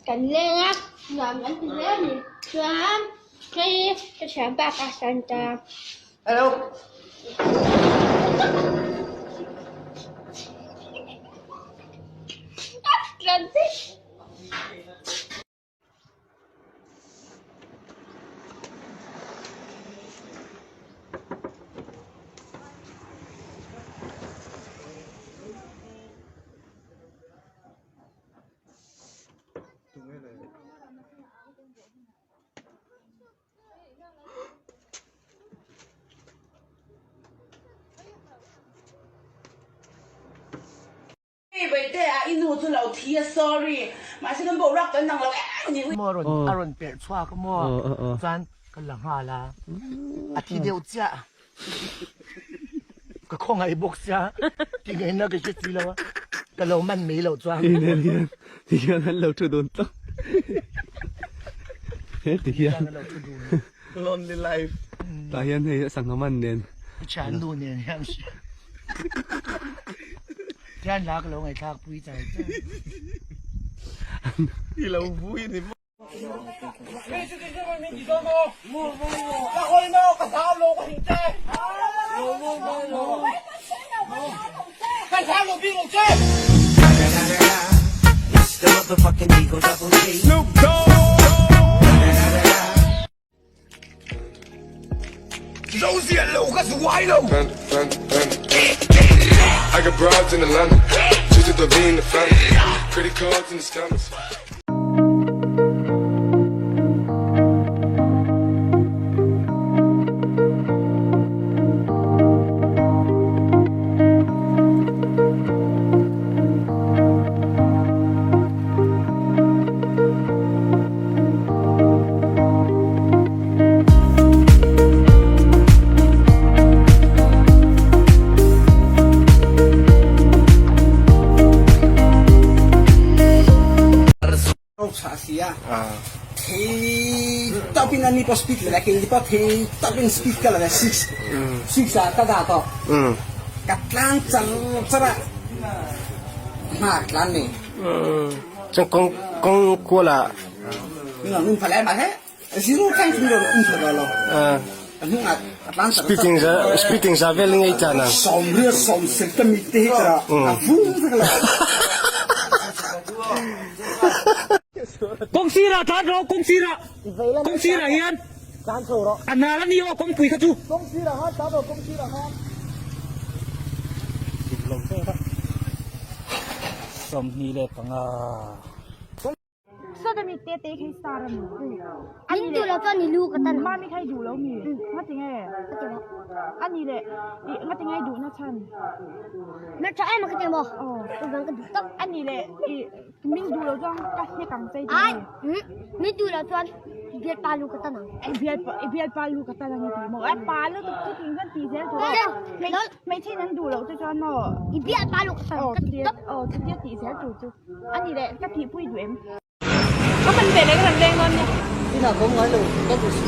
Kan leng a, nuam kan ti hle a ni. Chuan hei ka thianpa ka san ta. Hello. Hei Baihte a i nu chu lo thi a sorry mahse kan boruak kan dang lo em ni Maw rawn a rawn perh chhuak a maw chuan ka la nghal a a thi deuh chiah ka khawngaih bawk sia tingaihna ka hre si lo a ka lo man mai loh chuan Inen hian ti hian an lo thu dun tlat he ti hian Lonely life. Tah hian hei sangha man nen. I thiannu nen hian thian hla ka lo ngaihthlak pui char char. I lo vui ni maw. Zo ziah lo ka zu ai lo. I got broads in Atlanta, just to be in the family. Credit cards and the scammers. Thei tawpin ani pawh speed la kei pawh thei tawpin speed ka la ve six six ah ka dah tawh ka tlang char char a hma ka tlan nei. Chuan kawng kawng kual ah. Min phalai mah he zero thleng thung lo um thei lo. Ka hnung ah ka tlan char Speeding za speeding za vel ngei tlan ang. Sawm riat sawm sek ka mit te hi chara a vung vek lo. Kawng sirah tlan rawh kawng sirah kawng sirah hian a nal a ni aw kawngpui kha chu. Kawng sirah khan tlan rawh kawng sirah khan. Sawtami te te khi star a mi. Min duh lo chuan i lu ka tan ang. Mami kha i duh lo mi? Nga ti nge? Ka ti lo. A ni le i nga ti nge i duh na chhan? Hmel tha em a ka ti maw? Aw. Chuvang ka duh tawp. A ni le i min duh lo chuan ka hnek ang che i ti Ai, mi? min duh lo chuan bialpa lu ka tan ang. I bialpa i bialpa lu ka tan ang i ti maw? A pa lutuk chu ting chuan ti zel tur a. Hmeichhe in an duh loh te chuan maw? I bialpa lu ka tan ang ka ti tawp. Aw chutia tih zel tur chu. A ni le ka tihpui duh em? Ka hman ve leh ka rawn leng dawn nia. Inah ka awm ngai lo, ka duh si.